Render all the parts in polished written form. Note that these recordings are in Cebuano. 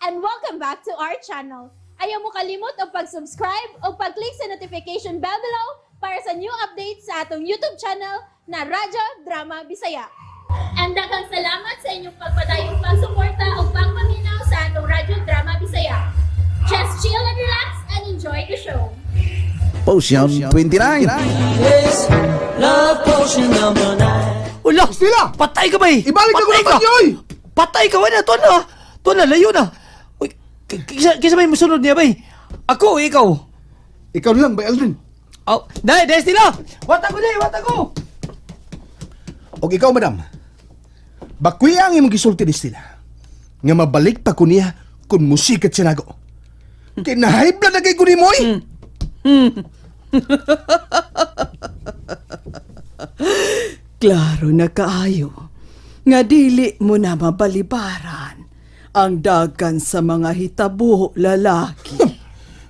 And welcome back to our channel. Ayaw mo kalimot og pag-subscribe o pag-click sa notification bell below para sa new updates sa atong YouTube channel na Radyo Drama Bisaya. And daghang salamat sa inyong pagpadayong pagsuporta o pagpaminaw sa atong Radyo Drama Bisaya. Just chill and relax and enjoy the show. Potion 29. Yes, love potion number 9. Ula! Stila! Patay ka ba eh? Ibalik na ko Patay ng panyo, oy! Patay ka ba na? Tuwan na! Tuwan na, layo na! Uy, kisa may musunod niya ba eh? Ako, ikaw! Ikaw na lang, bay Aldrin. Oh, dahil, dahil sila! Wata ko dahil, wata ko! Og ikaw, madam. Bakwiya ang imong gisulti ni Stila. Nga mabalik pa ko niya kung musikat siya nago. Kinahibla na kay ko ni Moy! Klaro na kaayo nga dili mo na mabalibaran ang dagan sa mga hitabo lalaki.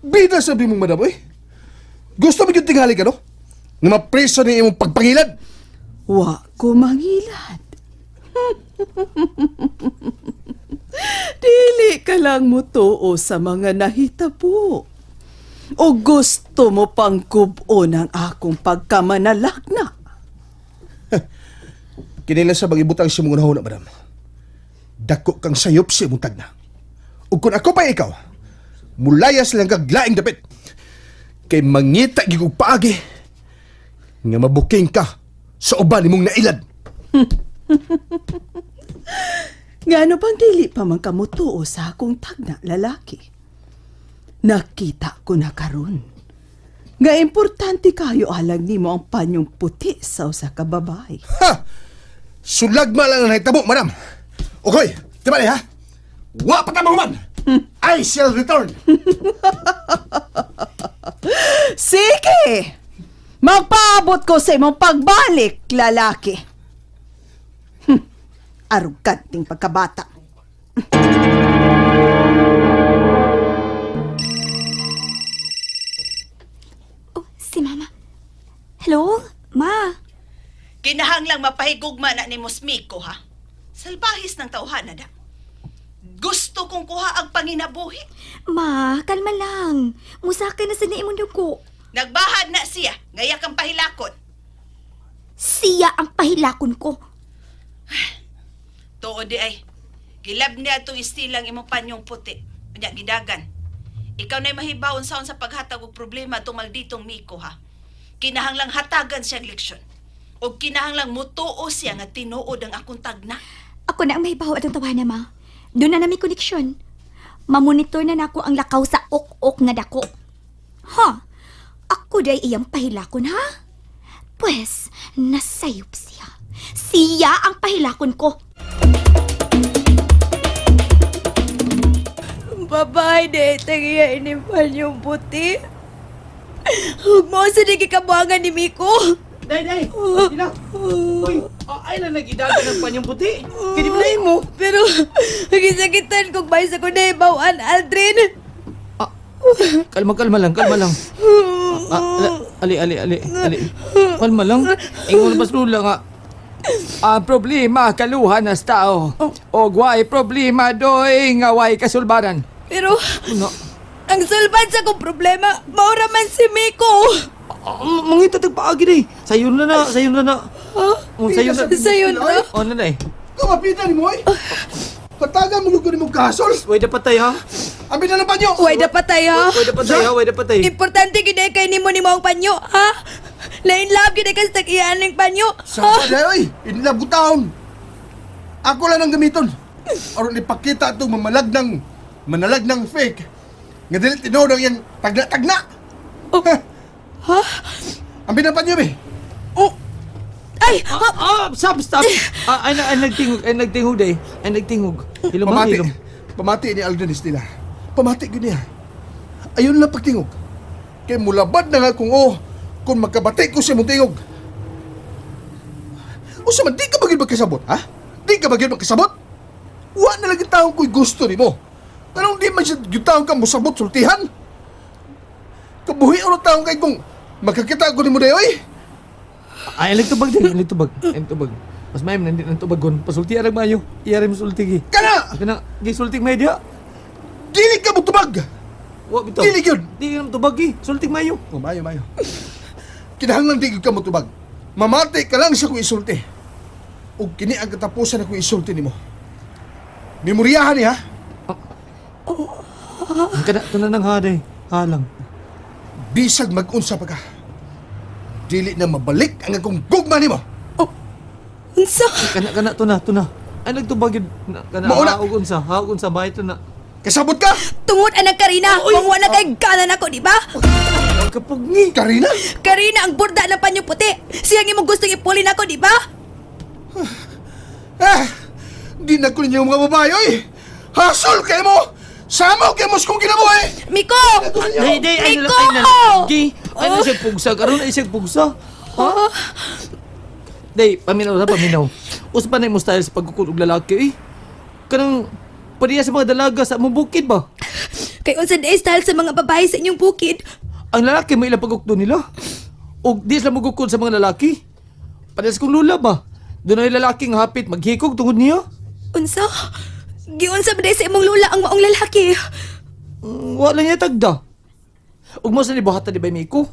Bida sabi mong madam, oy. Gusto mo yung tingali ka, no? Nga mapreso ni imong pagpangilad. Wa ko mangilad. Dili ka lang mutuo sa mga nahitabo. O gusto mo pang kubo ng akong pagkamanalakna. Kinila sa bagibutang si mong unahuna, madam. Dako kang sayop sa imong tagna. Ug kung ako pa ikaw, mulayas lang kag laing dapit. Kay mangita gid kog paagi nga mabuking ka sa uban nimong nailad. Ngano bang dili pa man kamutuo sa akong tagna lalaki? Nakita ko na karon. Nga importante kayo alang nimo ang panyong puti sa usa ka babae. Ha! Sulagma lang ang nahitabo, madam. Okay, di ba ha? Wa pa ta mahuman. I shall return. Sige! Magpaabot ko sa imong pagbalik, lalaki. Aruganting pagkabata. Oh, si Mama. Hello? Ma. Kinahanglang mapahigugma na ni Mosmiko, ha? Salbahis ng tauhan na da. Gusto kong kuha ang panginabuhi. Ma, kalma lang. Musaka na sa imong dugo. Nagbahad na siya, ngaya kang pahilakon. Siya ang pahilakon ko. Tuod di ay, gilab niya itong istilang imong panyong puti. Unya, gidagan. Ikaw na'y mahibaon saon sa paghatag og problema itong malditong Miko, ha? Kinahanglang hatagan siya leksyon. O kinahanglang mutuo siya nga tinuod ang akong tagna. Ako na ang mahibaw atong tawana, ma. Doon na nami koneksyon. Mamonitor na nako ang lakaw sa ok-ok nga dako. Ha? Ako day iyang pahilakon, ha? Pwes, nasayop siya. Siya ang pahilakon ko. Babae na itagiya inimpan yung puti. Huwag mo sa nagkikabuangan ni Miko. Day, day! Sila! Uy, ay lang nag-idagan ng panyong puti. Kiniblayin mo! Pero, nagisakitan kong bay sa kunay bawaan, Aldrin. Kalma, kalma lang, kalma lang. Ah, ali, ali, ali, ali. Kalma lang. Ingon mas lula nga. Ang problema, kaluhan nas tao. O guay, problema doy, nga way kasulbaran. Pero, Ano? ang sulban sa kong problema, maura man si Miko. Ah, mangita tagpaagi day. Sayon na na, sayon na na. Oh, sayon na. Sayon na? Oh, na na eh. Kumapitan ni Moy. Patagan mo ko ni mong kasol. Way dapat tayo ha. Abi na ng panyo. Way dapat tayo, ha? Way dapat tayo ha, way dapat tayo. Importante gid kay nimo ni mo ang panyo, ha? Lain love gid ka sa tag-iyaan ning panyo. Sa pa oy. In love ko taon. Ako lang ang gamiton. Aron ipakita itong mamalag ng manalag ng fake. Nga dili tinuod ang iyang tagna-tagna. Oh. Ha? Ang binapanyo be. Oh. Ay, Ah, ah, stop, stop. Ah, ay, ay, nagtingog, ay, nagtingog day. Ay, nagtingog. Hilom ba, Pamati. hilom. Pamati ni Aldrin Estela. Pamati gyud niya. Ayun lang pagtingog. Kay mulabad na nga kung oh, kung magkabati ko sa imong tingog. Usa man, di ka ba gyud magkasabot, ha? Di ka ba gyud magkasabot? Wa na lang yung taong ko'y gusto nimo. Anong di man siya yung taong ka mosabot sultihan? Kabuhi ang taong kay kung magkakita ko nimo dayoy. Ay, nagtubag day, ay, nagtubag. Ay, nagtubag. Mas may nandit ng tubagon. Pasulti arag mayo. Iyari mo sulti gi. Kana! Kana, gi sulti may diha. Dili ka mutubag! Wa bitaw. Dili gyud! Dili na tubag eh. Sulting mayo. Oh, mayo, mayo. Kinahanglan di gyud ka mutubag. Mamati ka lang sa akong isulti. Ug kini ang katapusan akong isulti nimo. Memoryahan ni ha. Ang kana to na nang haday. Halang. Bisag mag-unsa pa ka. Dili na mabalik ang akong gugma nimo. Unsa? Kana kana to na to na. Ay nagtubag yun. Kana Mauna. haog unsa, haog unsa bahay to na. Kasabot ka? Tungod anang Karina, kung wala kay gana nako, di ba? Ang kapugni. Karina? Karina ang burda ng panyo puti. Siya ang imong gustong ipulin ako, di ba? Ah! Di na ko ninyo mga babae, oy! Hasol kayo mo! Samaw kayo mo sa kong kinabuhi! Miko! Day day ay Miko! na ay na. Gi. Ay na siya pugsa karon ay siya pugsa. Ha? Day, paminaw sa paminaw. Usa pa na imo style sa pagkukul og lalaki eh. Kanang pariya sa mga dalaga sa among bukid ba? Kay unsa day style sa mga babae sa inyong bukid? Ang lalaki may ilang pagukdo nila. Og di sila magukod sa mga lalaki. Parehas kong lula ba? Doon ay lalaki nga hapit maghikog tungod niya. Unsa? Giunsa ba day sa imong lula ang maong lalaki? Wala niya tagda. Ug mo sa nibuhatan di ba Miko?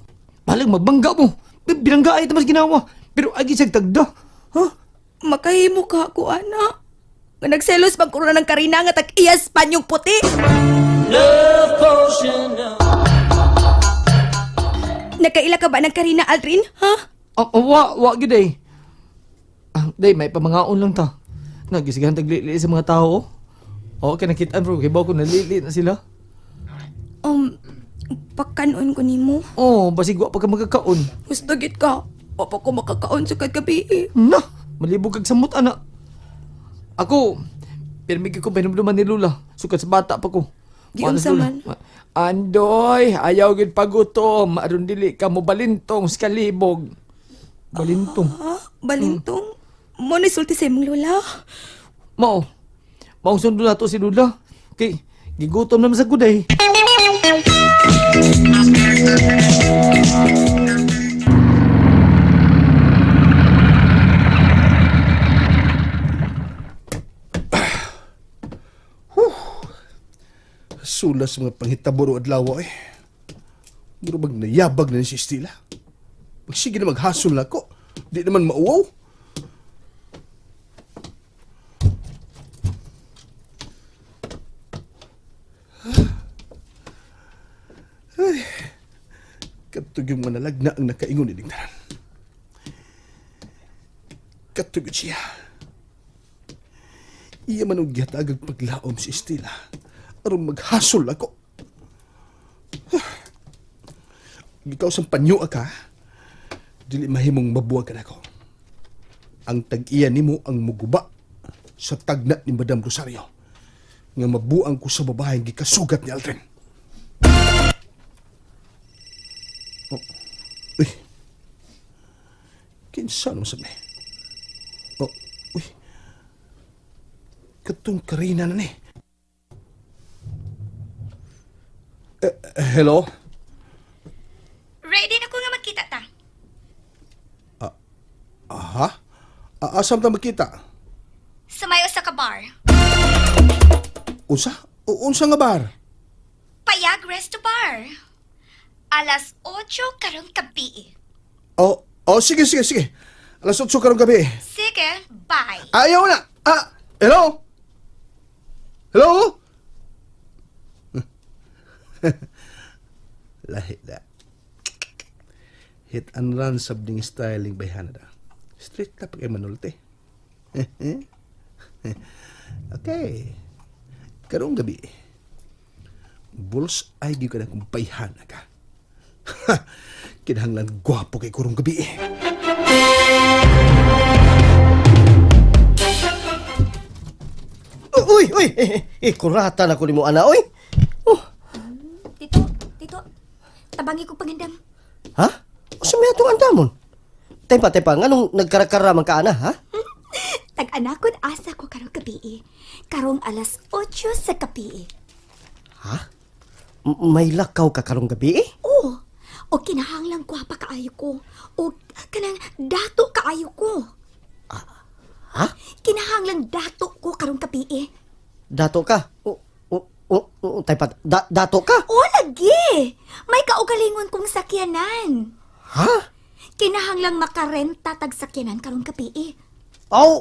Balag magbangga mo. Binangga ay mas ginawa. Pero agi siyang tagda. Ha? Makahimo ka ako, ana. Nga nagselos pag korona ng Karina nga tag-iyas panyong puti. Love potion number Nakaila ka ba ng Karina, Aldrin? Ha? Ah, ah, wa, wa gid ay. Ah, day may pamangaon lang ta. Nagisigahan taglili sa mga tao. Oh, kay nakitaan bro, kay ko nalili na sila. Pagkanon ko nimo. Oh, basig wa pa ka magkakaon. Gusto gid ka. Wa pa ko makakaon sa kagabi. eh. Na, malibog kag samot ana. Ako, pirmi ko pinumduman ni Lula. Sukad sa bata pa ko. Giunsa Wala sa man? Lula. Andoy, ayaw gid pagutom. Aron dili ka mo balintong sa kalibog. Balintong. Ha? Balintong? Mo ni sulti sa imong lola. Mao. Maong sundo na to si Lula. Kay gigutom naman sa guday. Sulas mga panghitabo ro adlaw eh. Mura bag nayabag na ni si Estela. Pag sige na maghasol na ako, di naman mauwaw. Ay, katug yung mga nalagna ang nakaingon ining tanan. Katug siya. Iya man og gihatag ang paglaom si Estela. Aron maghasol ako. Ikaw sa panyo ka, dili mahimong mabuwag ka nako. Ang tag-iya nimo ang muguba sa tagna ni Madam Rosario nga mabuang ko sa babaeng gikasugat ni Aldrin. Oh. Uy. Kinsa naman sabi? Oh, uy. Katong Karina na ni. Eh, hello? Ready na ko nga magkita ta. Aha? Asam ta makita? Sa may usa ka bar. Unsa? Unsa nga bar? Payag Resto Bar. Alas 8 karong gabi. Oh, oh sige, sige, sige. Alas 8 karong gabi. Sige, bye. Ayaw na. Ah, hello? Hello? Lahi na. Hit and run sabding styling by Hanada. Straight na pag manulte. Okay. Karong gabi. Bulls ay gyud ka na kung bayhana ka. Kinahanglan gwapo kay karong gabi. Uy, uy, eh, kurata na ko nimo ana, uy. Oh, Tito, tito, tabangi ko pangindam. ha? Usa may atong andamon? Tempa, tempa, nganong nagkarakara man ka ana, ha? Tag-anakon asa ko karong gabi. Karong alas 8 sa gabi. Ha? May lakaw ka karong gabi eh? Oh, o kinahanglang gwapa kaayo ko. O kanang dato kaayo ko. Ha? Kinahanglang dato ko karong gabi. Dato ka? O, o, Oh, oh, tay pa, dato ka? O lagi! May kaugalingon kong sakyanan. Ha? Kinahanglang makarenta tag sakyanan karong gabi eh. Aw,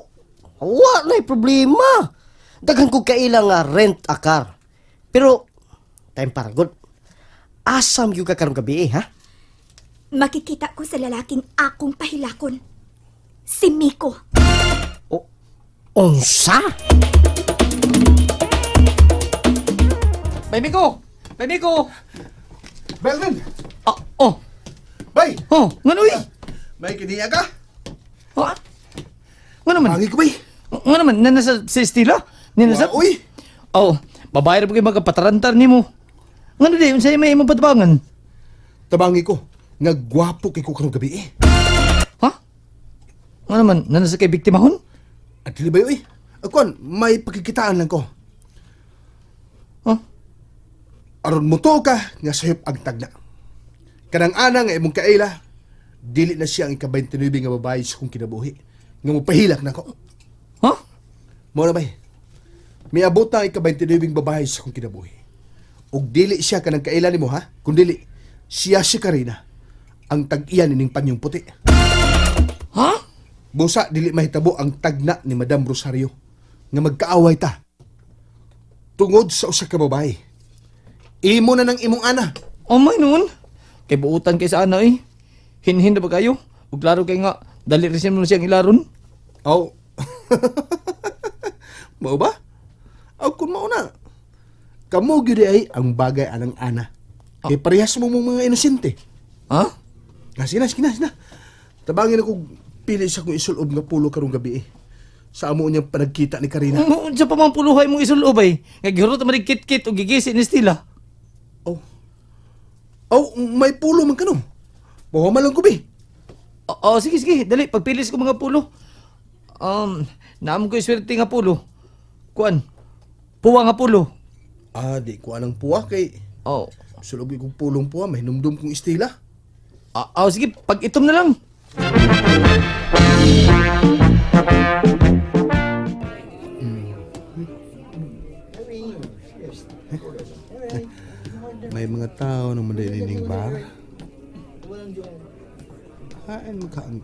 wa na'y problema. Daghan kog kaila nga rent a car. Pero, time para good. Asam gyud ka karong gabi eh, ha? Makikita ko sa lalaking akong pahilakon. Si Miko. O, unsa? Bay Miko! Bay Miko! Belvin! Ah, oh, Bay! oh, ngano eh? May kiniya ka? Ha? Ngano man? Pangi ko, bay. Ngano man? Nana sa Estila? Nana sa... Wa, uy! Oh, babae ra po kayo magkapatarantar nimo. Ngano di, unsay may imong patabangan? Tabangi ko. Nga gwapo kay ko karong gabi eh. Ha? Ngano man, nana sa kay biktimahon? At dili ba eh? Akon, may pakikitaan lang ko. Ha? Aron mo to ka nga sayop ang tagna. Kanang ana nga imong kaila, dili na siya ang ika-29 nga babae sa kong kinabuhi. Nga mopahilak nako. Ha? Mao na bay. Miabot na ang ika-29 babae sa kong kinabuhi. Ug dili siya kanang kaila nimo ha, kun dili siya si Karina ang tag-iya nining panyong puti. Ha? Busa dili mahitabo ang tagna ni Madam Rosario nga magkaaway ta. Tungod sa usa ka babae. Imo na ng imong ana. Oh my noon. Kay buutan kay sa ana eh. Hinhin na ba kayo? Ug klaro kay nga dali rin siya mo siyang ilaron. Aw. Mao ba? Aw kun mao na. Kamo gyud ay ang bagay anang ana. Kay parehas mo mong mga inosente. Ha? Ah, sige na, sige na, sige na. Tabangin ako pili sa kong isulob nga pulo karong gabi eh. Sa amo niyang panagkita ni Karina. Unsa pa man puluhay mong isulob ay? Nga gihurot man kit-kit ug gigisi ni Stila. Oh. Oh, may pulo man kano. Buha man lang ko bi. Oh, oh, sige sige, dali pagpilis ko mga pulo. Naam ko swerte nga pulo. Kuan. Puwa nga pulo. Ah, di ko anang puwa kay Oh. sulob kong pulong puwa, may hinumdum kong istila. Ah, oh, sige, pag itom na lang. May mga tao na madalining bar. Hain ka ang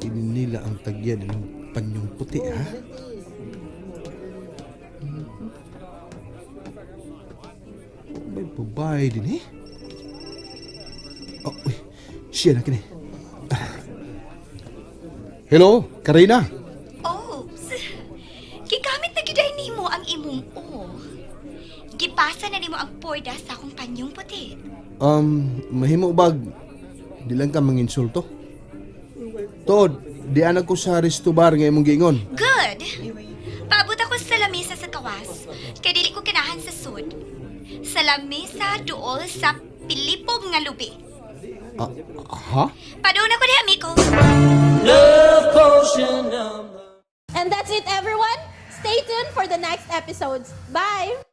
ininila ang tagyan ng panyong puti, ha? May babae din, eh. Oh, uy. Siya na kini. Ah. Hello, Karina. Oops! Gigamit na gyud ay nimo ang imong o. Gipasa na nimo ang porda sa akong panyong puti. Mahimo bag di lang ka manginsulto. Tod, di anak ko sa resto bar nga imong giingon. Good! Paabot ako sa lamesa sa kawas, kay dili ko kinahan sa sud. Sa lamesa duol sa Pilipog nga lubi. Ah, ha? Paduna ko diha, Miko. Love potion number. And that's it, everyone. Stay tuned for the next episodes. Bye!